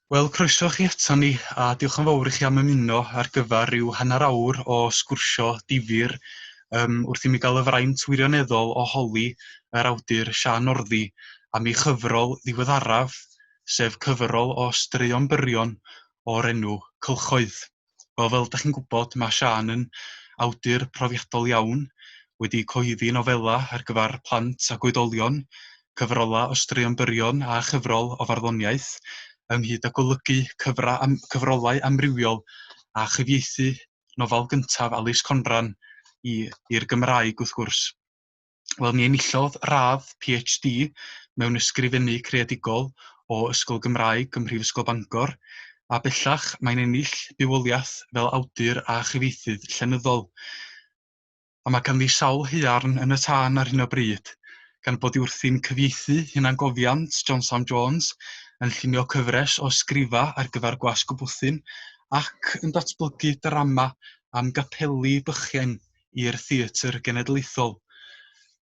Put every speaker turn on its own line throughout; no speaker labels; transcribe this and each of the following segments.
Wel, croeso chi aton ni, a diolch yn fawr i chi am ymuno ar gyfer ryw hanner awr o sgwrsio difyr um, wrth i mi gael y fraint wirioneddol o holi yr awdur Siân Northey am ei chyfrol ddiweddaraf, sef cyfrol o straeon byrion o'r enw Cylchoedd. Wel, fel dach chi'n gwybod, mae Siân yn awdur profiadol iawn, wedi cyhoeddi nofelau ar gyfer plant ac oedolion, cyfrolau o straeon byrion a chyfrol o farddoniaeth, ynghyd â golygu cyfra am cyfrolau amrywiol a chyfieithu nofel gyntaf Alys Conran i i'r Gymraeg, wrth gwrs. Wel, mi enillodd radd PhD mewn Ysgrifennu Creadigol o Ysgol Gymraeg ym Mhrifysgol Bangor, a bellach mae'n ennill bywoliaeth fel awdur a chyfieithydd llenyddol. A mae ganddi sawl haearn yn y tân ar hyn o bryd, gan bod hi wrthi'n cyfieithu hunangofiant John Sam Jones, yn llunio cyfres o ysgrifau ar gyfer Gwasg y Bwthyn, ac yn datblygu drama am gapeli bychain i'r Theatr Genedlaethol.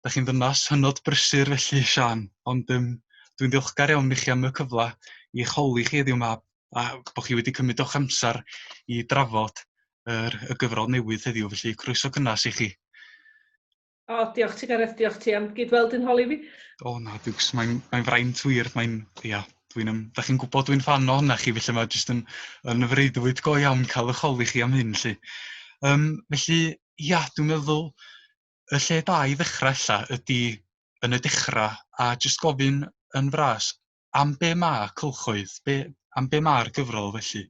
Da chi'n ddynas hynod brysur felly, Siân, ond um, dwi'n ddiolchgar iawn i chi am y cyfle i'ch holi chi heddiw yma a bod chi wedi cymryd o'ch amser i drafod yr, y gyfrol newydd heddiw, felly croeso cynnas i chi.
O, diolch ti Gareth, diolch ti am gyd-weld yn holi fi.
O na, Dwcs, mae'n mae fraint wir, mae'n, ia, dwi'n, um, da chi'n gwybod dwi'n ffan ohonoch chi, felly mae jyst yn, yn freuddwyd go iawn cael eich holi chi am hyn, lly. Um, felly, ia, dwi'n meddwl y lle da i ddechrau ella ydy yn y dechrau a jyst gofyn yn fras, am be mae Cylchoedd? Be, am be mae'r gyfrol felly?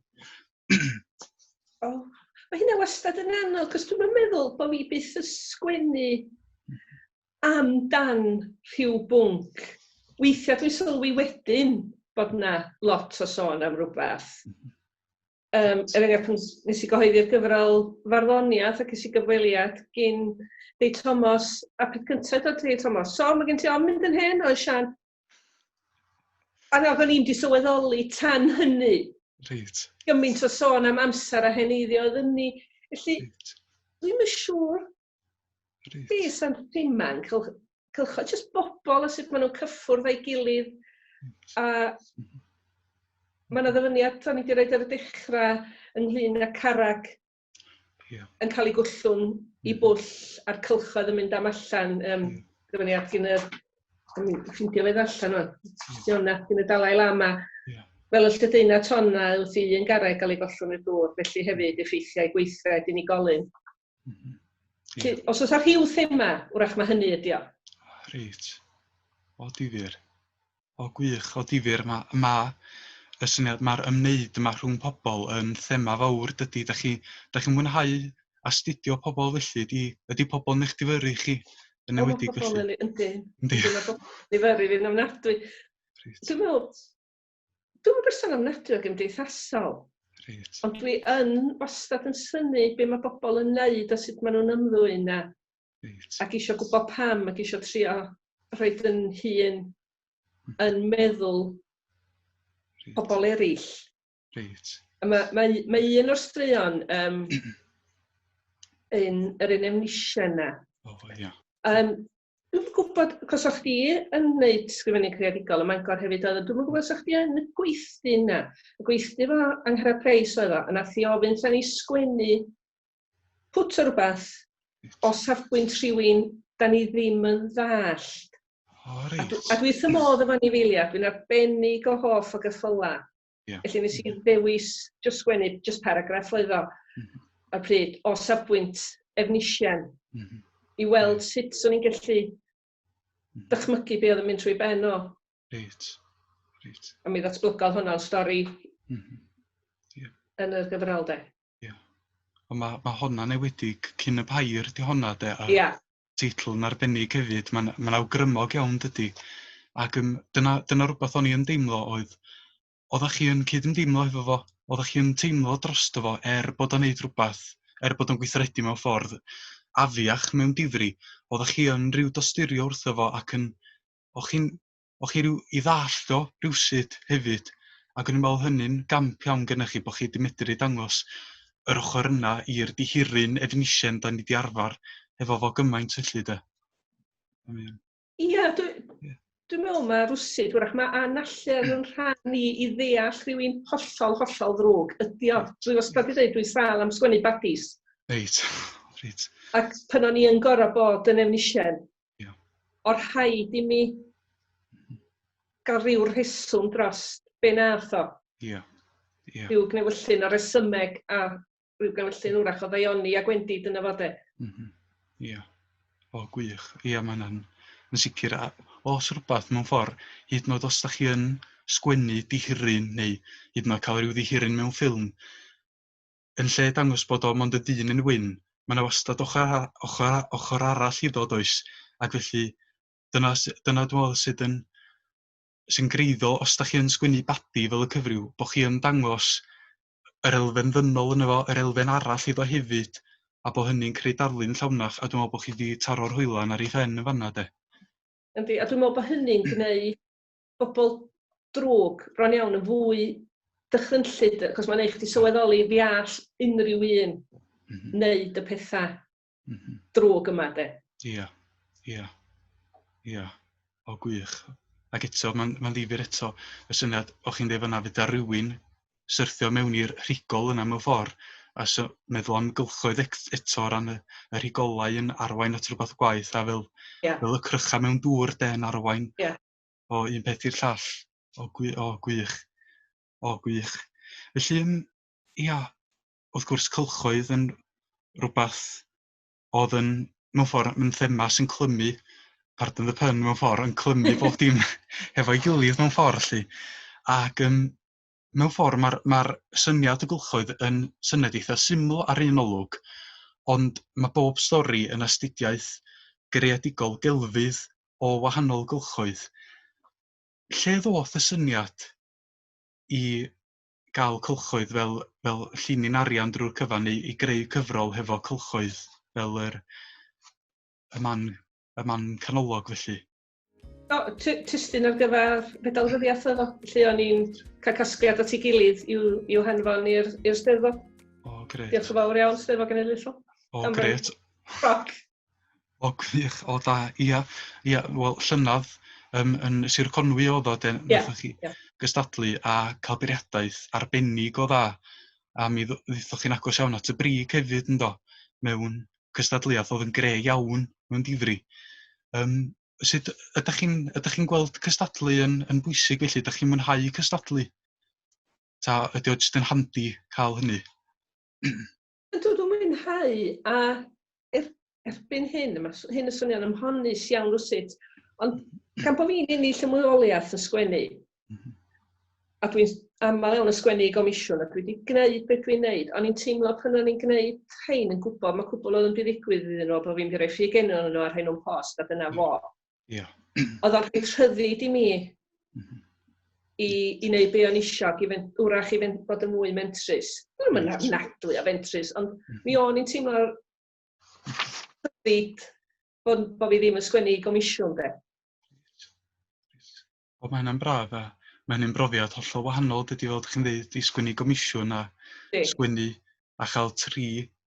oh, mae hynna wastad yn anodd, cos dwi'n meddwl bod fi byth yn sgwennu amdan rhyw bwnc. Weithiau dwi'n sylwi wedyn bod 'na lot o sôn am rywbeth. Um, er enghraifft, pan nes i gyhoeddi'r gyfrol farddoniaeth ac es i gyfweliad gyn Dei Thomas, a peth cyntaf dod Dei Thomas, so mae gen ti ofn mynd yn hyn, oes Sian? A na, o'n i'n di sylweddoli tan hynny.
Reit.
Gymaint o sôn am amser a heneiddio oedd ynni. Felly, right. dwi'n yn siŵr Reit. Be sa'n thema'n cyl cylchoedd? Jyst bobl a sut maen nhw'n cyffwrdd â'i gilydd. A mae yna ddyfyniad o'n i wedi rhaid ar y dechrau ynglyn â carag yeah. yn cael ei gwllwng i hmm. bwll a'r cylchoedd yn mynd am allan. Um, yeah. Dyfyniad gyn yr... Ffeindio fe ddarllen o'n. Fiona, gyn y Dalai Lama. Yeah. Fel y lledaena tonnau wrth i un garreg gael ei gollwng i'r dŵr, felly hefyd effeithiau gweithred unigolyn. Mm -hmm. yeah. Os oes rhyw thema, wrach mae hynny ydi o.
Reit. O difyr. O gwych, o difyr. Mae ma y syniad, mae'r ymwneud yma rhwng pobl yn thema fawr dydy. Da chi'n da chi mwynhau astudio pobl felly? Ydy, ydy pobl yn eich difyrru chi yn enwedig
felly? Yndi. Yndi. Mae pobl yn difyrru fi'n ofnadwy. Dwi'n meddwl, Dwi'm yn berson ofnadwy o gymdeithasol.
Reit.
Ond dwi yn wastad yn synnu be mae bobl yn neud a sut maen nhw'n ymddwyn a
Reit.
ac isio gwybod pam ac isio trio rhoid yn hun yn meddwl
Reit.
pobl eraill.
Reit.
A mae, mae, mae un o'r straeon, um, un, yr un Efnisien 'na.
O, ia.
Um, Dwi'm yn gwybod, cos o'ch chdi yn wneud sgrifennu creadigol ym Mangor hefyd oedd, dwi'm yn gwybod os o'ch chdi yn y gweithdy yna. Y gweithdy efo Angharad Price oedd o, a nath hi ofyn wrtha ni sgwennu pwt o rhywbeth o safbwynt rhywun da ni ddim yn ddallt.
O, reit.
A dwi, a dwi wrth y modd efo anifeiliaid, dwi'n arbennig o hoff o geffylau.
Yeah.
Felly nes i ddewis just sgwennu, just paragraff oedd o, mm -hmm. ar pryd, o safbwynt Efnisien, mm -hmm. i weld yeah. sut swn i'n gallu mm -hmm. dychmygu be oedd yn mynd trwy ben o.
Reit, reit.
A mi ddatblygodd hwnna'n stori
mm -hmm. yeah.
yn y gyfrol de.
Ie. Yeah. Ond mae ma hwnna'n newedig cyn y pair di honna de.
Ia. Yeah.
Teitl yn arbennig hefyd, mae'n ma awgrymog iawn dydy. Ac um, dyna, dyna rhywbeth o'n i yn deimlo oedd, oeddech chi yn cydymdeimlo efo fo, oeddech chi yn teimlo drosto fo er bod o'n neud rhywbeth, er bod o'n gweithredu mewn ffordd afiach mewn difri, oeddech chi yn rhyw dosturio wrtho fo ac yn, o'ch chi'n, o'ch chi rhyw i ddallt o rywsut hefyd, ac o'n i'n meddwl hynny'n gamp iawn gennych chi bod chi 'di medru dangos yr ochr yna i'r dihiryn Efnisien da ni 'di arfer efo fo gymaint felly de.
Ia, dwi,
yeah.
Dwi'n meddwl mae rwsut, wrach mae analluedd yn rhan i i ddeall rhywun hollol, hollol ddrwg. Ydy o. Dwi wastad wedi dweud dwi'n sâl am sgwennu badis.
Reit, reit.
Ac pan o'n i yn gorau bod yn Efnisien, yeah. o'r rhaid i mi gael rhyw rheswm dros be nath o.
Ie. Yeah. Yeah.
Rhyw gnewyllyn o resymeg a rhyw gnewyllyn wrach o ddaioni a gwendid yna fo de.
Ie. Mm -hmm. O, gwych. Ie, yeah, mae hynna'n yn sicr. A os rhywbeth mewn ffordd, hyd yn oed os da chi yn sgwennu dihiryn neu hyd yn oed cael rhyw ddihiryn mewn ffilm, yn lle dangos bod o mond y dyn yn wyn, mae yna wastad ochr, ochr, ochr arall iddo, does? Ac felly, dyna, dyna dwi'n meddwl sydd yn, sy'n greiddiol, os da chi yn sgwennu badi fel y cyfryw, bod chi yn dangos yr elfen ddynol yno fo, yr elfen arall iddo hefyd, a bod hynny'n creu darlun llawnach, a dwi'n meddwl bod chi wedi taro'r hwylan ar ei phen yn fanna, de.
Yndi, a dwi'n meddwl bod hynny'n gwneud bobl drwg bron iawn yn fwy dychrynllyd, achos mae'n eich chdi sylweddoli fi all unrhyw un wneud y pethau drwg yma, de.
Ia, ia, ia. O, gwych. Ac eto, mae'n ma ddifyr eto, y syniad, o chi'n dweud fanna, fydda rhywun syrthio mewn i'r rhigol yna mewn ffordd, a so, meddwl am gylchoedd eto o ran y, y rhigolau yn arwain at rhywbeth gwaeth, a fel, yeah. fel y crychau mewn dŵr de yn arwain yeah. o un peth i'r llall. O, gwy, o gwych. O, gwych. Felly, ia, wrth gwrs, cylchoedd yn rhywbeth oedd yn, mewn ffordd, yn thema sy'n clymu, pardon the pun, mewn ffordd, yn clymu bob dim hefo'i gilydd mewn ffordd, lly. Ac um, mewn ffordd, mae'r ma syniad y gylchoedd yn syniad eitha syml ar un olwg, ond mae bob stori yn astudiaeth greadigol gelfydd o wahanol gylchoedd. Lle ddoth y syniad i gael cylchoedd fel, fel llinyn arian drwy'r cyfan neu i greu cyfrol hefo cylchoedd fel yr, y man, y man canolog felly?
O, testun ar gyfer Fedal Ryddiaeth oedd o, lle o'n i'n cael casgliad at ei gilydd i'w, i'w hanfon i'r Steddfod.
O, gret.
Diolch yn fawr iawn, Steddfod Genedlaethol.
O, gret.
Ffroc.
O, gwych, o da, ia, ia, wel, llynadd um, yn Sir Conwy oedd o, den, yeah, nathoch chi yeah. gystadlu a cael beirniadaeth arbennig o dda, a mi ddaethoch chi'n agos iawn at y brig hefyd, yndo, mewn cystadleuaeth oedd yn gre iawn mewn difri. Um, sut ydych chi'n ydych chi'n gweld cystadlu yn, yn bwysig felly? Ydych chi'n mwynhau cystadlu? Ta ydy o jyst yn handi cael hynny?
Ydw, dwi'n mwynhau, a er, erbyn hyn, mae hyn yn swnio'n ymhonnus iawn rwsut, ond gan bod fi'n ennill ymwyboliaeth yn sgwennu, a dwi'n aml iawn yn sgwennu i gomisiwn, a dwi wedi gwneud beth dwi'n gwneud, o'n i'n teimlo pan o'n i'n gwneud rhain yn gwybod, mae cwbl oedd yn ddigwydd iddyn nhw, bod fi'n mynd i roi ffug enw nhw a rhoi nhw'n post, a dyna fo.
Yeah.
Oedd o'n rhoi rhyddid i mi i, i wneud be o'n isio, ac i fynd, wrach i fynd, bod yn mwy mentrus. Dwi'n mynd ofnadwy o fentrus, ond mi o'n i'n teimlo rhyddid bod, bod fi ddim yn sgwennu i gomisiwn, de.
O, mae hynna'n braf, a mae hynny'n brofiad hollol wahanol, dydy, fel ydych chi'n dweud, i sgwennu gomisiwn a sgwennu a chael tri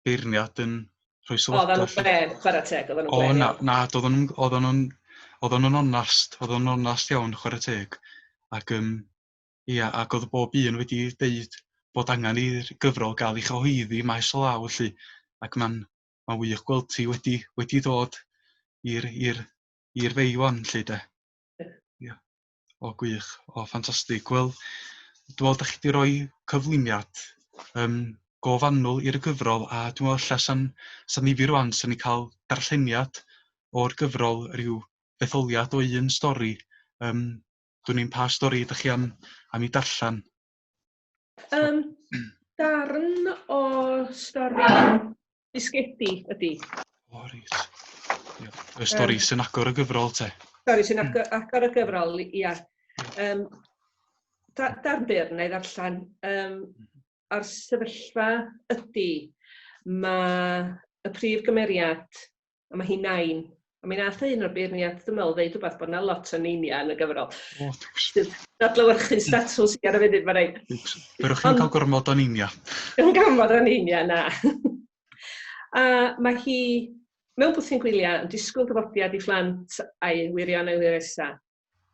beirniad yn rhoi
sylwadau. Oedden nhw'n blên, chwarae teg, oedden nhw'n blên.
O, na, na, oedden nhw'n, oedden nhw'n, oedden nhw'n onast, oedden nhw'n onast iawn, chwarae teg. Ac, um, ia, ac oedd bob un wedi deud bod angen i'r gyfrol gael ei chyhoeddi maes o law, felly. Ac mae'n ma wych gweld ti wedi, wedi dod i'r, i'r, i'r fei wan, lle de. Ia. O, gwych. O, ffantastig. Wel, dwi'n meddwl da chi wedi rhoi cyflwyniad um, go fanwl i'r gyfrol, a dwi'n meddwl ella sa'n sa ddifyr rwan, sa'n ni cael darlleniad o'r gyfrol, rhyw ddetholiad o un stori. Um, dwi'n ni'n pa stori ydych chi am, am i darllen?
Darn o stori bisgedi ydy.
O, reit. Ia. Y stori um, sy'n agor y gyfrol, te.
Stori sy'n agor, agor y gyfrol, ia. Um, da, darn byr, na i ddarllen. Um, a'r sefyllfa ydy, mae y prif gymeriad, a mae hi'n nain, a mi nath un o'r beirniad, dwi'n meddwl, ddeud rhywbeth bod yna lot o neinia yn y gyfrol.
O,
Sydd adlewyrchu statws i ar y funud, mae'n rhaid.
Byddwch chi'n cael gormod o neinia.
Yn gormod o neinia, na. A mae hi mewn bwthyn gwyliau yn disgwyl dyfodiad i phlant a'i wyrion a'i wyresau.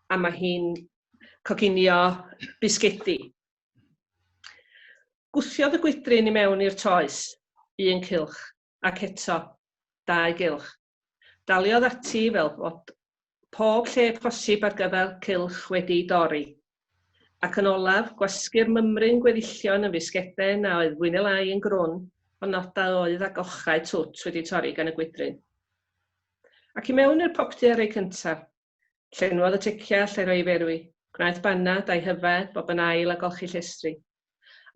A mae hi'n coginio bisgedi. Gwthiodd y gwydryn i mewn i'r toes, un cylch, ac eto, dau gylch. Daliodd ati fel bod pob lle posib ar gyfer cylch wedi'i dorri. Ac yn olaf, gwasgu'r mymryn gweddillion yn fisgeden a oedd fwy neu lai yn grwn o nodau oedd ag ochrau twt wedi torri gan y gwydryn. Ac i mewn i'r popty ar ei cyntaf. Llenwodd y teciau lle roi i ferwi. Gwnaeth banad a'i hyfed bob yn ail a golchi llestri.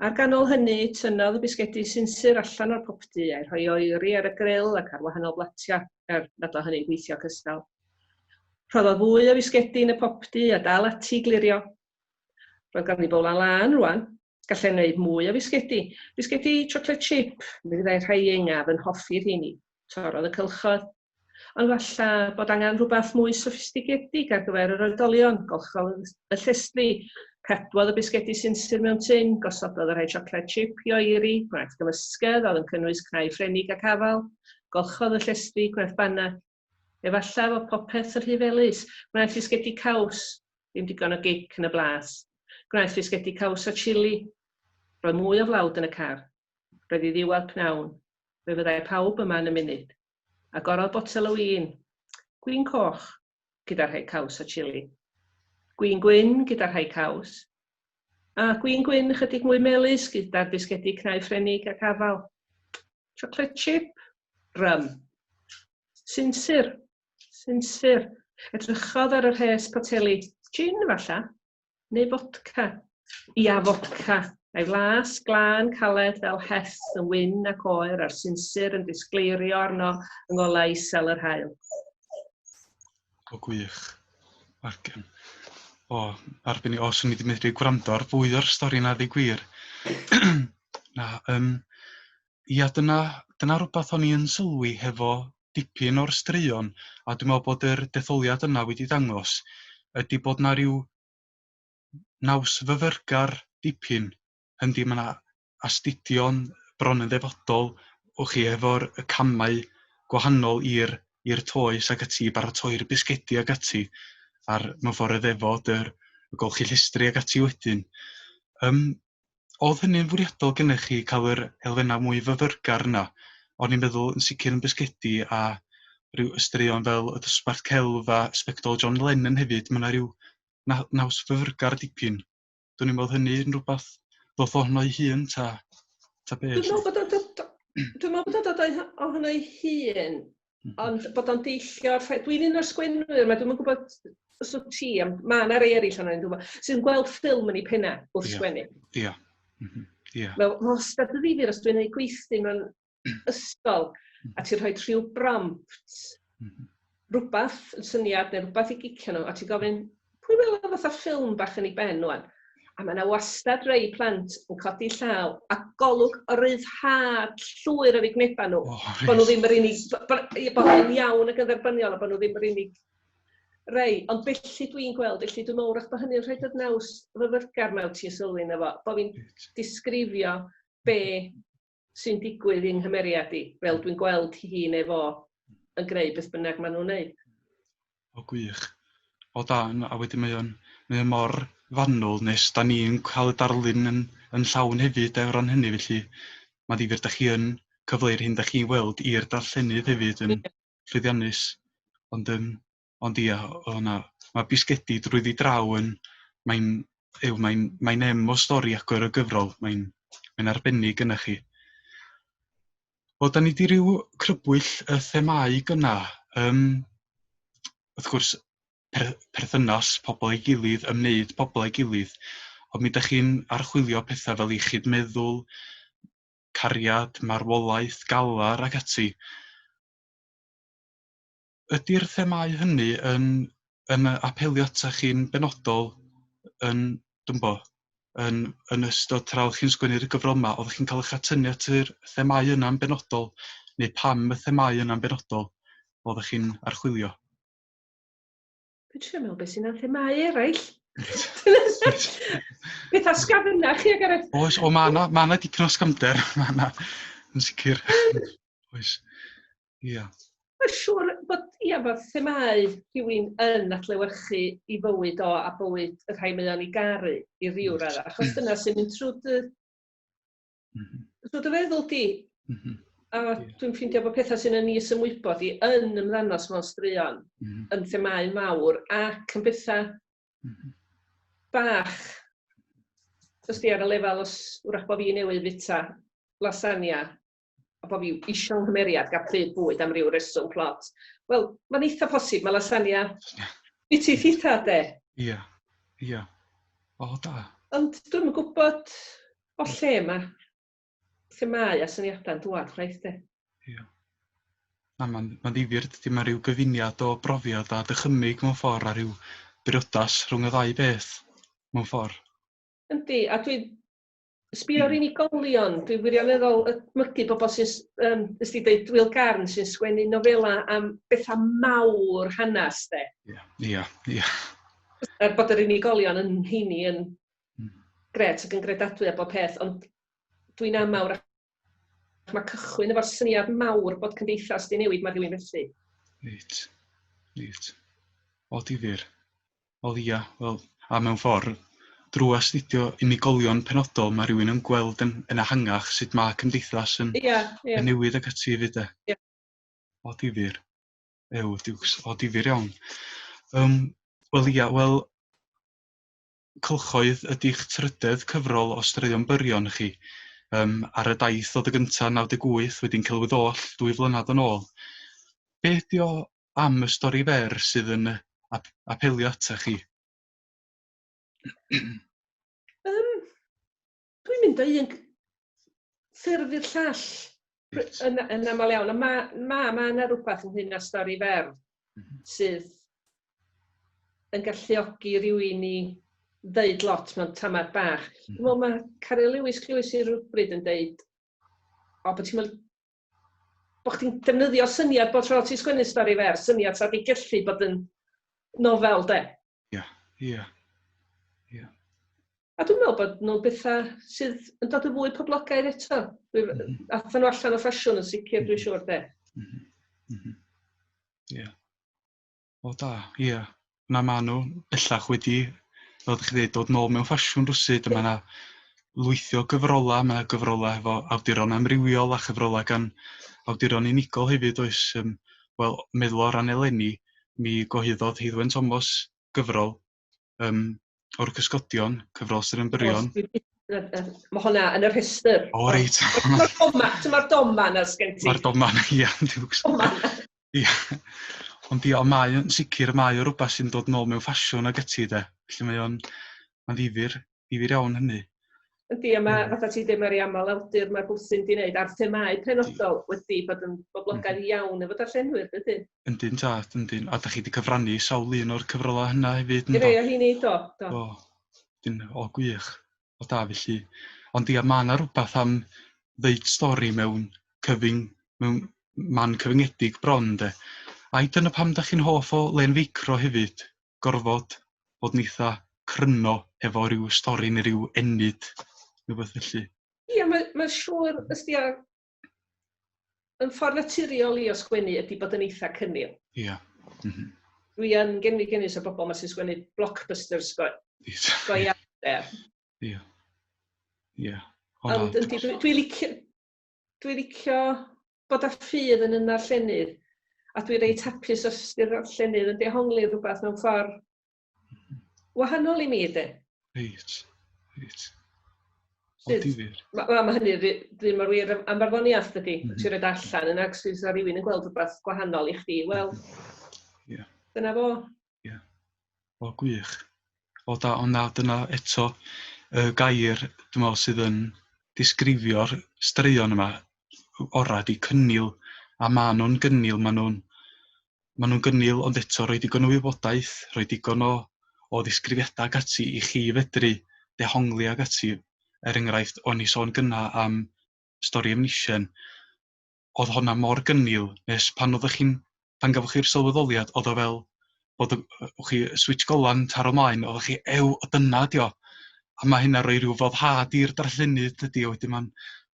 Ar ganol hynny, tynnodd y bisgedi sinsir allan o'r popty a'i rhoi oeri ar y gril ac ar wahanol blatiau, er nad oedd hynny'n gweithio cystal. Rhoddodd fwy o fisgedi yn y popty a dal ati i glirio. Roedd ganddi bowlan lân rwan. Gallai wneud mwy o fisgedi. Bisgedi chocolate chip, mi fyddai rhai ieuengaf yn hoffi rheini. Torrodd y cylchoedd. Ond falle bod angen rhywbeth mwy soffistigedig ar gyfer yr oedolion, golchodd y llestri, cadwodd y bisgedi sinsir mewn tun, gosododd y rhai siocled chip i oeri, gwnaeth gymysgedd oedd yn cynnwys cnau Ffrenig ac afal, golchodd y llestri, gwnaeth banad. Efallai fod popeth yn rhy felys, gwnaeth fisgedi caws, ddim digon o gic yn y blas. Gwnaeth fisgedi caws a chili. Roedd mwy o flawd yn y car. Roedd hi ddiwedd pnawn. Fe fyddai pawb yma yn y munud. Agorodd botel o win. Gwin coch, gyda rhai caws a chili. Gwin gwyn gyda rhai caws. A gwin gwyn ychydig mwy melys gyda'r bisgedi cnau Ffrenig ac afal. Chocolate chip, rum. Sinsir, sinsir. Edrychodd ar y rhes poteli. Gin, falla? Neu fodca. Ia, fodca. A'i flas glân caled fel heth yn wyn ac oer a'r sinsir yn disgleirio arno yng ngolau isel yr haul.
O, gwych. Argen. O, arbennig. O, swn i wedi medru gwrando ar fwy o'r stori 'na, ddeud gwir. Na, um, ia, dyna, dyna rhywbeth o'n i yn sylwi hefo dipyn o'r straeon, a dwi'n meddwl bod yr detholiad yna wedi dangos, ydy bod 'na ryw naws fyfyrgar dipyn. Yndi, mae 'na astudion bron yn ddefodol, wch chi, efo'r y camau gwahanol i'r i'r toes ac ati, i baratoi'r bisgedi ac ati, a'r mewn ffordd y ddefod, yr y golchi llestri ac ati wedyn. Um, Oedd hynny'n fwriadol gennych chi, cael yr elfennau mwy fyfyrgar yna? O'n i'n meddwl yn sicr yn bisgedi a rhyw straeon fel y dosbarth celf a sbectol John Lennon hefyd, mae 'na ryw naws fyfyrgar dipyn. Dwn i'm oedd hynny yn rhywbeth ddoth ohono'i hun ta, ta be?
Dwi'n meddwl bod o'n dod, dwi'n meddwl bod o'n dod ohono'i hun, ond bod o'n deillio o'r ffaith... Dwi'n un o'r sgwennwyr 'ma, dwi'm yn gwybod os wyt ti, ond mae yna rei eraill ohonon ni, dwi'n gwybod, sy'n gweld ffilm yn ei penna wrth sgwennu.
Ia.
Ia. Wel, mae wastad yn ddifyr os dwi'n gwneud gweithdy mewn ysgol a ti'n rhoi rhyw brompt, rhywbeth yn syniad neu rhywbeth i gicio nhw, a ti'n gofyn, pwy welodd fatha ffilm bach yn ei ben wan? A mae yna wastad rei plant yn codi llaw a golwg o ryddhad llwyr ar eu gwynebau nhw. Oh, right. Bod nhw ddim yr unig, bod nhw'n iawn ac yn dderbyniol a bod nhw ddim yr unig rei. Ond felly dwi'n gweld, felly dwi'n meddwl wrach bod hynny'n rhoi y naws fyfyrgar mewn ti'n sylwi na fo, bod fi'n disgrifio be sy'n digwydd i'n nghymeriad i, fel dwi'n gweld hi neu fo yn gwneud beth bynnag maen nhw'n wneud.
O, gwych. O da, a wedyn mae o'n, mae o mor fanwl nes da ni'n cael y darlun yn, yn llawn hefyd o ran hynny, felly mae'n ddifyr da chi yn cyfleu'r hyn da chi'n weld i'r darllenydd hefyd yn llwyddiannus. Ond, um, ond ia, o na, mae bisgedi drwyddi draw yn, mae'n, ew, mae'n, mae'n em o stori agor y gyfrol, mae'n, mae'n arbennig yna chi. Wel, da ni 'di ryw crybwyll y themâu gynna. Yym, wrth gwrs, perthynas pobl â'i gilydd, ymwneud pobl â'i gilydd, ond mi dach chi'n archwilio pethau fel iechyd meddwl, cariad, marwolaeth, galar ac ati. Ydy'r themâu hynny yn yn apelio atach chi'n benodol yn, dwi'm 'bo, yn yn ystod tra o'ch chi'n sgwennu'r gyfrol 'ma, oeddech chi'n cael eich atynnu at yr themâu yna'n benodol, neu pam y themâu yna'n benodol oeddech chi'n archwilio?
Dwi'n trio meddwl beth sy'n themâu eraill. Pethau sgafnach chi, Gareth.
Oes, o, mae yna ma dipyn o sgamder, mae yna, yn sicr. Oes, ia.
Mae'n siŵr bod, ia, bod themâu rhywun yn adlewyrchu i fywyd o a bywyd y rhai mae o'n ei garu i ryw raddau, achos dyna sy'n mynd trwy dy, trwy dy feddwl di. A dwi'n ffeindio bod pethau sy'n yn is-ymwybod i yn ymddangos mewn straeon, yn themâu mawr ac yn bethau bach. Os di ar y lefel, os wrach bod fi newydd fita lasagna, a bod fi isio nghymeriad gael pryd bwyd am ryw reswm plot. Wel, mae'n eitha posib, mae lasagna i ti thitha, de.
Ia, ia. O, da.
Ond dwi'm yn gwybod o lle mae themâu a syniadau'n dŵad, chwaith, de.
Ia. Na, mae'n ma ddifyr, dydy, mae rhyw gyfuniad o brofiad a dychymyg mewn ffordd a rhyw briodas rhwng y ddau beth mewn ffordd.
Yndi, a dwi'n sbio ar unigolion, dwi'n wirioneddol ymygu bobl sy'n, ys di dweud, Will Garn sy'n sgwennu nofela am bethau mawr hanes, de.
Ia, ia, ia.
Er bod yr unigolion yn heini yn gret ac yn gredadwy a bob peth, ond dwi'n amawr ac mae cychwyn efo'r syniad mawr bod cymdeithas di newid, mae rhywun felly.
Reit, reit. O, difyr. Wel, ia, wel, a mewn ffordd, drwy astudio unigolion penodol, mae rhywun yn gweld yn ehangach sut mae cymdeithas yn, yn newid ac ati hefyd, de. O, difyr. Ew, diws, o, difyr iawn. Wel, ia, wel, Cylchoedd ydy'ch trydedd cyfrol o straeon byrion chi. Ar y daith oedd y gyntaf 98, wedyn Celwydd Oll 2 flynedd yn ôl. Be ydi o am y stori fer sydd yn apelio ata chi?
Dwi'n mynd o un ffurf i'r llall yn aml iawn. Ond ma yna rhywbeth ynglyn â stori fer sydd yn galluogi rhywun i ddeud lot mewn tamad bach. Dwi'n meddwl mae Caryl Lewis Lewis i rywbryd yn deud, o, bod ti'n meddwl, bod chdi'n defnyddio syniad bod tro ti'n sgwennu stori fer, syniad sa di gallu bod yn nofel, de.
Ia, ia, ia.
A dwi'n meddwl bod nhw'n bethau sydd yn dod yn fwy poblogaidd eto. Athan nhw allan o ffasiwn yn sicr, dwi'n siŵr, de.
Ia. O da, ia. Na, ma' nhw bellach wedi, fel ydych chi dweud, dod nôl mewn ffasiwn rwsut, a ma' 'na lwythi o gyfrolau, ma' 'na gyfrolau efo awduron amrywiol a chyfrolau gan awduron unigol hefyd, oes. Wel, meddwl o ran eleni, mi gyhoeddodd Heiddwen Thomas gyfrol o'r Cysgodion, cyfrol Straeon Byrion.
Mae hwnna yn y rhestr.
O, reit.
Dyma'r doma na sgen ti.
Mae'r doma, ia.
Doma.
Ia. Ond ia, mae yn sicr, mae o rhywbeth sy'n dod nôl mewn ffasiwn ag ati, de. Felly mae o'n, mae'n ddifyr, ddifyr iawn hynny.
Yndi, a mae, fatha ti dweud, mae'r aml awdur mae'r bwthyn di wneud a'r themâu penodol wedi bod yn boblogaidd iawn efo darllenwyr, dydy?
Yndyn, tad, yndyn. A da chi wedi cyfrannu sawl un o'r cyfrolau hynna hefyd,
I
yndo?
rei o hynny, do, do.
Do, dyn, o, gwych. O da, felly. Ond ia, mae yna rhywbeth am ddeud stori mewn cyfyng, mewn man cyfyngedig bron, de. Ai dyna pam da chi'n hoff o len feicro hefyd, gorfod bod yn eitha cryno efo rhyw stori neu rhyw ennyd, rhywbeth felly?
Ia, mae'n siŵr, ysdi, yn ffordd naturiol i o sgwennu ydy bod yn eitha cynnil.
Ia.
Dwi yn genfigennus o bobl ma sy'n sgwennu blockbusters go iawn, de.
Ia. Ia. O, na.
Ond yndi, dwi licio bod â ffydd yn y darllenydd, a dwi reit hapus os di'r darllenydd yn dehongli rhywbeth mewn ffordd wahanol i mi, de.
Reit, reit. O, difyr.
Ma hynny ddim mor wir am farddoniaeth, dydy. Ti'n rhoi allan yna, ac os rhywun yn gweld rhywbeth gwahanol i chdi, wel, dyna fo.
Ia. O, gwych. O, da, ond na, dyna eto y gair, dwi'n meddwl, sydd yn disgrifio'r straeon yma ora di cynnil, a ma' nhw'n gynnil, ma' nhw'n gynnil, ond eto rhoi digon o wybodaeth, rhoi digon o ddisgrifiadau ac ati i chi fedru dehongli ac ati. Er enghraifft, o'n i sôn gynna am stori Efnisien, oedd honna mor gynnil nes pan oeddech chi'n, pan gafoch chi'r sylweddoliad, oedd o fel bod chi switch golan taro mlaen, oeddech chi, ew, o dyna ydi o. A mae hynna rhoi rhyw foddhad i'r darllenydd, dydi, a wedyn ma'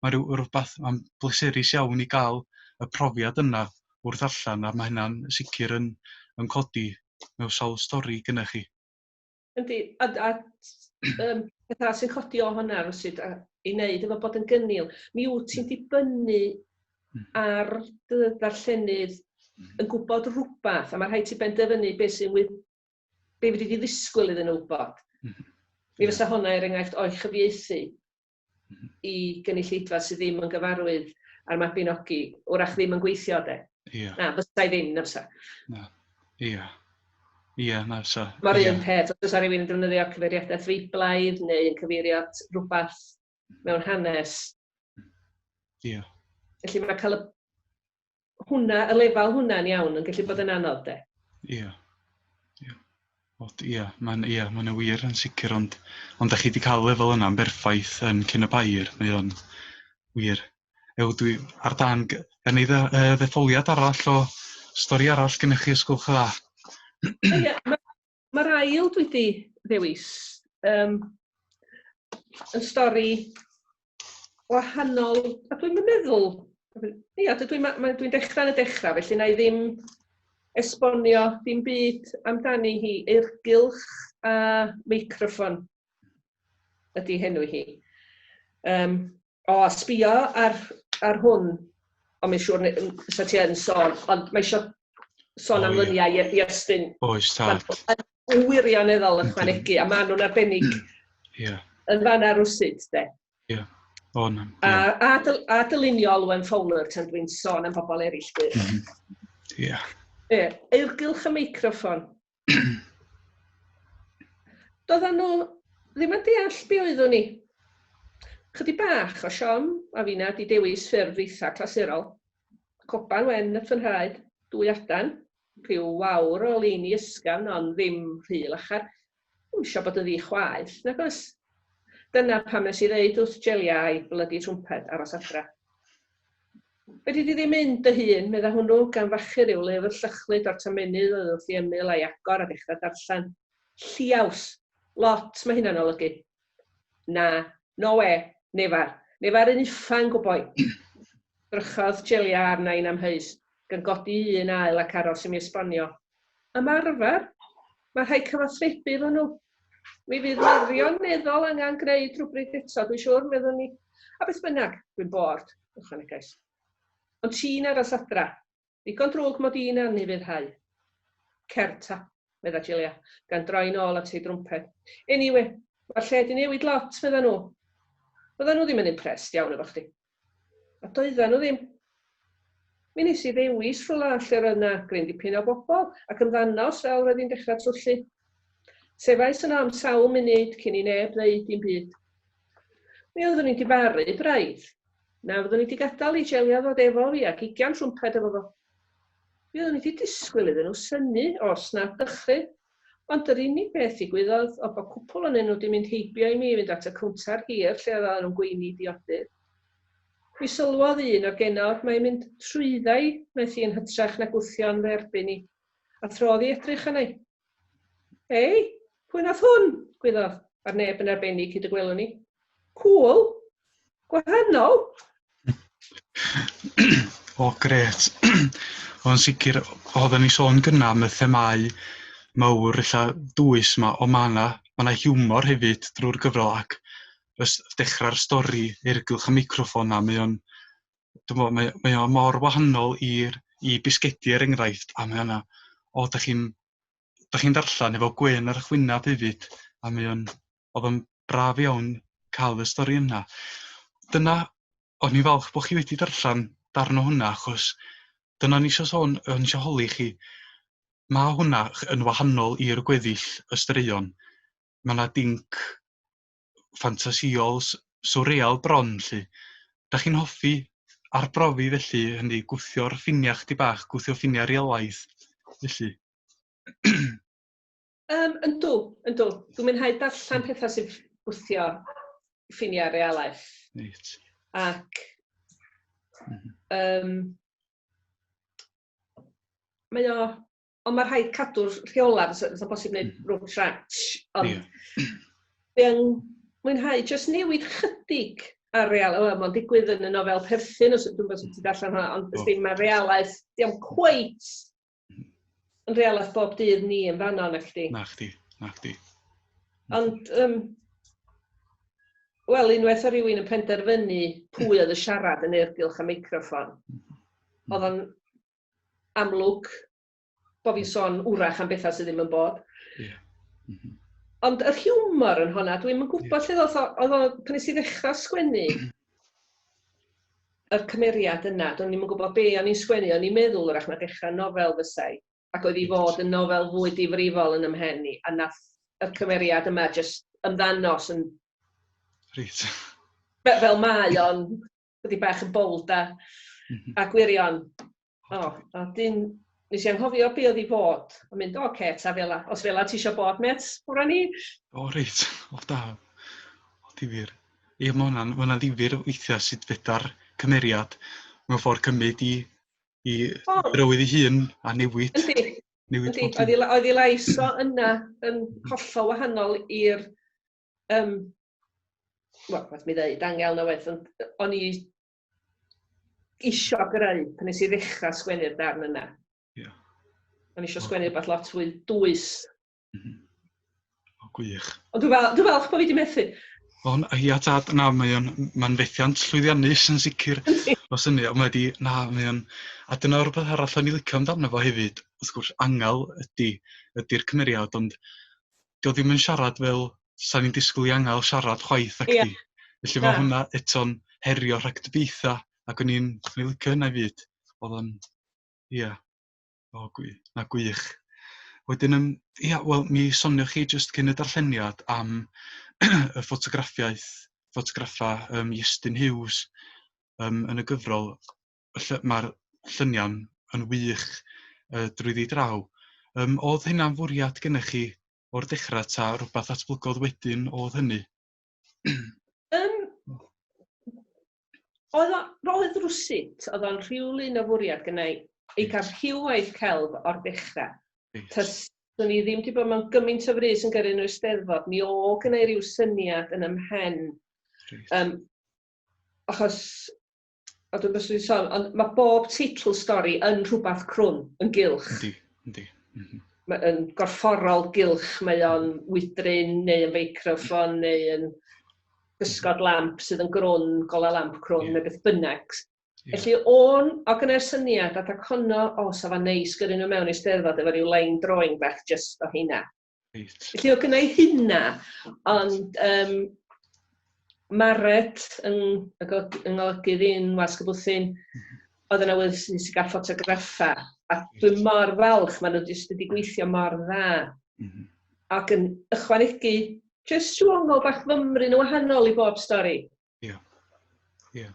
rhyw, rhywbeth, mae'n bleserus iawn i gael y profiad yna wrth ddarllen, a mae hynna'n sicr yn, yn codi mewn sawl stori gyda chi.
Yndi, a peth arall sy'n codi o hwnna rywsut a, i wneud efo bod yn gynnil, mi wyt ti'n dibynnu ar dy ddarllenydd yn gwybod rhywbeth, a mae rhaid ti benderfynu beth sy'n be fyddi di ddisgwyl iddyn nhw wybod. Mi fysa hwnna er enghraifft o'i chyfieithu i gynulleidfa sydd ddim yn gyfarwydd â'r Mabinogi, wrach ddim yn gweithio, de. Na, fysa i ddim, na fysa.
Na, ia. Ia, na fysa.
Mae'r un peth, os oes rhywun yn defnyddio cyfeiriadaeth Feiblaidd neu yn cyfeirio at rhywbeth mewn hanes. Felly mae cael y, hwnna, y lefel hwnna'n iawn yn gallu bod yn anodd, de.
Ia. Ia. Ia, mae'n ia, mae'n wir yn sicr, ond, ond da chi wedi cael lefel yna'n berffaith yn cyn y pair, mae o'n wir. Ew, dwi ar dan, gan i ddetholiad arall o stori arall gennych chi, os gwelwch yn dda.
Ie, mae'r ail dwi wedi ddewis yn stori wahanol, a dwi'n meddwl, ia, dwi'n ma, dwi dechrau yn y dechrau, felly na i ddim esbonio dim byd amdani hi. Eurgylch a meicroffon ydy henw hi. O, a sbio ar, ar hwn, ond mae'n siŵr sa ti yn sôn, ond mae eisiau sôn am luniau i Iestyn.
Oes, tad.
Mae'n wirioneddol ychwanegu, a maen nhw'n arbennig yn fanna rwsut, de.
Ie. O, na.
A dylunio Olwen Fowler, tan dwi'n sôn am bobl eraill.
Ie.
Ie, eurgylch y meicroffon. Doedden nhw ddim yn deall be oeddwn i. Chydig bach o siom, a finna di dewis ffurf eitha clasurol. Coban wen at fy nhraed, dwy adan, rhyw wawr o leini ysgafn ond ddim rhy lachar. Dwi'm isio bod yn ddi chwaith, nag oes? Dyna pam nes i ddeud wrth Jelia a'i blydi trwmped aros adra. Fedri di ddim mynd dy hun, medda hwnnw, gan fachu rhyw lyfr llychlyd o'r tomennydd oedd wrth ei ymyl a'i agor a dechrau darllen. Lliaws! Lot mae hynna'n olygu. Na, no we, nefar. Nefar un uffan gwboi. Drychodd Jelia arna i'n amheus, gan godi un ael ac aros i mi esbonio. Ymarfer? Mae rhaid cyfathrebu efo nhw. Mi fydd wirioneddol angen gwneud rhywbryd eto, dwi'n siŵr, meddwn i. A beth bynnag, dwi'n bored, ychwanegais. Ond ti'n aros adra. Digon drwg mod i'n anufuddhau. Cer ta, medda Julia, gan droi nôl at ei drwmped. Anyway, mae'r lle di newid lot, medda nhw. Fydda nhw ddim yn impressed iawn efo chdi. A doedden nhw ddim. Mi nes i ddewis rhywle lle roedd 'na gryn dipyn o bobl ac ymddanos fel roedd hi'n dechrau twllu. Sefais yno am sawl munud cyn i neb ddeud dim byd. Mi oeddwn i'n difaru braidd. Na fyddwn i 'di gadael i Jelia ddod efo fi ac ugian trwmped efo fo. Mi oeddwn i 'di disgwyl iddyn nhw synnu os na dychryn. Ond yr unig beth ddigwyddodd oedd bod cwpwl onyn nhw 'di mynd heibio i mi i fynd at y cowntar hir lle oedden nhw'n gweini diodydd. Mi sylwodd un o'r genod mai mynd trwydda i wnaeth hi yn hytrach na gwthio'n fy erbyn i, a throdd i edrych arna i. Hei, pwy nath hwn? gwyddodd, a'r neb yn arbennig hyd y gwelwn i. Cŵl! Gwahanol!
O, grêt. O'n sicr, oedden ni sôn gynna am y themâu mawr ella dwys 'ma, ond ma' 'na ma' 'na hiwmor hefyd drwy'r gyfrol ac dechrau'r stori ergylch y meicroffon 'na, mae o'n, dwi'm bo, mae o mor wahanol i'r i bisgedi er enghraifft, a mae o'na, o, da chi'n darllen efo gwên ar eich wyneb hefyd, a mae o'n, oedd o'n braf iawn cael y stori yna. Dyna, o'n i'n falch bod chi wedi darllen darn o hwnna, achos dyna o'n i eisiau sôn, o'n i eisiau holi chi. Mae hwnna yn wahanol i'r gweddill y straeon. Mae yna dinc ffantasïol, surreal bron, 'lly. Da chi'n hoffi arbrofi felly, hynny gwthio'r ffiniau chdi bach, gwthio ffiniau realaeth, felly?
Yndw, yndw. Dwi'n mwynhau darllen pethau sy'n gwthio ffiniau realaeth. Ac mae o, ond mae rhaid cadw'r rheolau, fysa bosib gwneud rwtsh ratsh, ond dwi yn mwynhau jyst newid chydig. A real, o, mae'n digwydd yn y nofel Perthyn, os dwi'n bod ti'n darllen hwnna, ond oh. Mae realaeth, diolch cweit yn realaeth bob dydd ni yn fanno, na chdi.
Na chdi, na chdi.
Ond, wel, unwaith o rywun yn penderfynu pwy oedd y siarad yn ergylch y meicroffon, oedd o'n amlwg bod fi'n sôn wrach am bethau sydd ddim yn bod.
Yeah.
Ond yr hiwmor yn hwnna, dwi'n yn gwybod lle ddoth o, oedd o, pan nes i ddechrau sgwennu yr cymeriad yna, do'n i'm yn gwybod be o'n i'n sgwennu, o'n i'n meddwl wrach na dechrau nofel fysai, ac oedd i fod yn nofel fwy difrifol yn ymhen i, a nath y cymeriad yma jyst ymddanos yn...
Reit.
Fel mae o'n, wedi bach yn bold a, a gwirion. O, a dyn, nes i anghofio be oedd i fod, a mynd, o, oce, ta fela, os fela ti eisiau bod, met, wra ni.
O, reit, o, da. O, difyr. Ie, mae hwnna'n ma hwnna ddifyr weithiau sut fedar cymeriad mewn ffordd cymryd i drywydd ei hun a newid.
Yndi.
Newid
Yndi,
pob dim.
Oedd ei lais o yna yn hollol wahanol i'r, wel, waeth mi ddeud, angel na waeth, ond o'n i isio greu pan nes i ddechrau sgwennu'r darn yna. O'n i isio sgwennu rhywbeth lot fwy dwys.
O, gwych.
Ond dwi'n dwi falch bod fi wedi methu.
O, ia, tad, na, mae'n fethiant llwyddiannus yn sicr. O syniad, ond mae di, na, mae o'n... A dyna rhywbeth arall o'n i licio amdano fo hefyd. Wrth gwrs, angel ydy'r cymeriad, ond dio ddim yn siarad fel sa ni'n disgwyl i angel siarad chwaith ac di. Felly mae hwnna eto'n herio rhagdybiaetha, ac o'n i'n licio hynna fyd. Oedd o'n, ia, o, na gwych. Wedyn, ia, wel, mi sonioch chi jyst cyn y darlleniad am y ffotograffiaeth, ffotograffa Iestyn Hughes yn y gyfrol. Mae'r lluniau'n yn wych drwyddi draw. Oedd hynna'n fwriad gennych chi o'r dechrau ta rhywbeth datblygodd wedyn oedd hynny?
Oedd rwsut, oedd o'n rhywlun o fwriad gynna i gael rhywwaith celf o'r dechrau. Tyswn i ddim wedi bod mewn gymaint o frys yn gyrru nhw'r Steddfod, mi o gynna i ryw syniad yn ymhen. Achos, a dwi'n bys dwi'n sôn, ond mae bob teitl stori yn rhywbeth crwn, yn gylch.
Yndi, yndi.
Mae yn gorfforol gylch, mae o'n wydryn, neu yn feicroffon, neu yn gysgod lamp sydd yn grwn, golau lamp crwn, neu beth bynnag. Felly o gynna'r syniad, adag honno, o, sa fo'n neis gyrru nhw mewn i Steddfod efo ryw line drawing bach just o hynna. Felly o gynna i hynna, ond Mared yn golygydd un Wasg y Bwthyn, oedd yn awyddus i gael ffotograffa, a dwi'n mor falch, maen nhw jyst wedi gweithio mor dda. Ac yn ychwanegu jyst rhyw ongl bach fymryn yn wahanol i bob stori.
Ie, ie.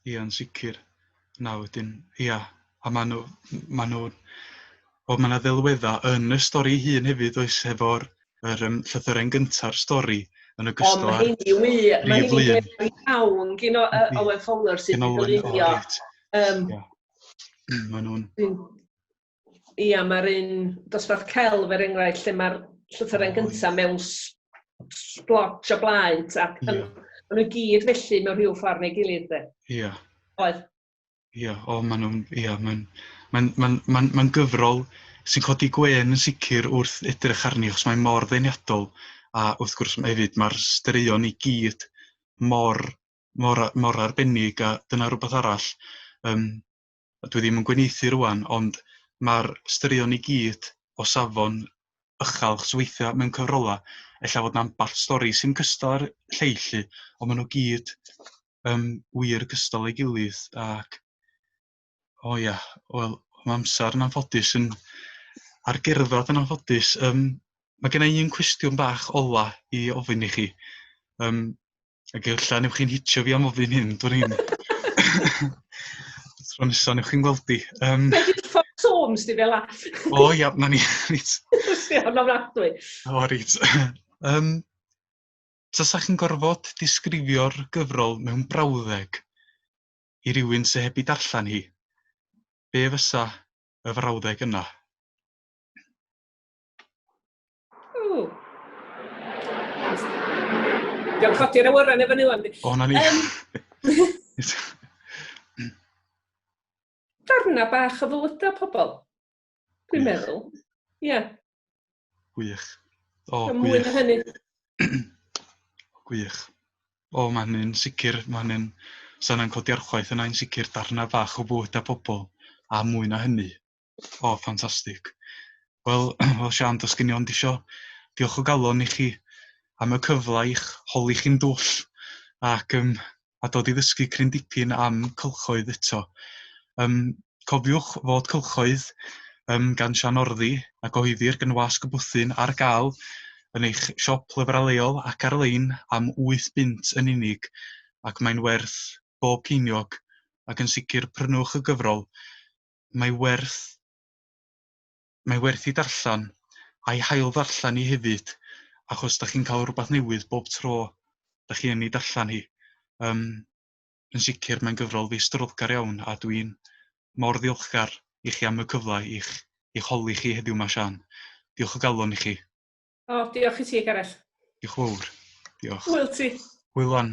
Ie, yn sicr. Na, wedyn, ia. A maen nhw, o, mae yna ddelweddau yn y stori hun hefyd, oes, efo'r llythyren gynta'r stori yn ogystal
â'r
prif
lun. Mae hynny'n iawn gyn Owen Fowler sydd wedi dylunio.
Maen nhw'n...
Ia, mae'r un dosbarth celf, er enghraifft, lle mae'r llythyren gyntaf mewn sblotch o blaen, ac maen nhw gyd felly mewn rhyw ffordd neu gilydd, de.
Ia.
Oedd.
Ia, o, maen nhw'n, ia, mae'n gyfrol sy'n codi gwên yn sicr wrth edrych arni, achos mae'n mor ddeniadol, a wrth gwrs hefyd mae'r straeon i gyd mor, mor, mor arbennig, a dyna rhywbeth arall. Dwi ddim yn gwenieithu rŵan, ond mae'r straeon i gyd o safon uchel, achos weithiau mewn cyfrolau, ella fod 'na ambell stori sy'n cystal â'r lleill, ond maen nhw gyd wir cystal ei gilydd, ac o ia, wel, mae amser yn anffodus yn ar gerdded yn anffodus. Mae gen i un cwestiwn bach ola i ofyn i chi. Ac ella newch chi'n hitio fi am ofyn hyn, dwi'n i'n... Tro nesaf newch chi'n gweld i.
Be 'di Fox Holmes di fel 'a?
O ia, na ni, reit.
Ia, yn ofnadwy.
O, reit. Tasach chi'n gorfod disgrifio'r gyfrol mewn brawddeg i rywun sydd heb ei darllen hi, be fysa y frawddeg yna?
O. Diolch codi'r awyren efo ni wan.
O, na ni.
Darna bach o fywydau pobl, dwi'n meddwl. Ie. Yeah.
Gwych. O,
gwych. Mwy na hynny.
Gwych. O, mae hynny'n sicr, mae hynny'n... Sa hynna'n codi archwaith yna yn sicr darna bach o fywydau pobl, a mwy na hynny. O, ffantastig. Wel, wel Siân, does gen i ond isio diolch o galon i chi am y cyfle i'ch holi chi'n dwll ac um, a dod i ddysgu cryn dipyn am cylchoedd eto. Um, cofiwch fod cylchoedd um, gan Sian Orddi a gyhoeddir gan Wasg y Bwthyn ar gael yn eich siop lyfrau leol ac ar-lein am 8 bunt yn unig ac mae'n werth bob ceiniog ac yn sicr prynwch y gyfrol. Mae werth mae werth i darllen a'i hail ddarllen hi hefyd achos da chi'n cael rhywbeth newydd bob tro da chi yn ei darllen hi. Um, yn sicr mae'n gyfrol feistrolgar iawn a dwi'n mor ddiolchgar i chi am y cyfle i'ch, i'ch holi chi heddiw ma Sian. Diolch o galon i chi.
O, diolch i ti, Gareth.
Diolch fawr. Diolch.
Hwyl ti.
Hwyl wan.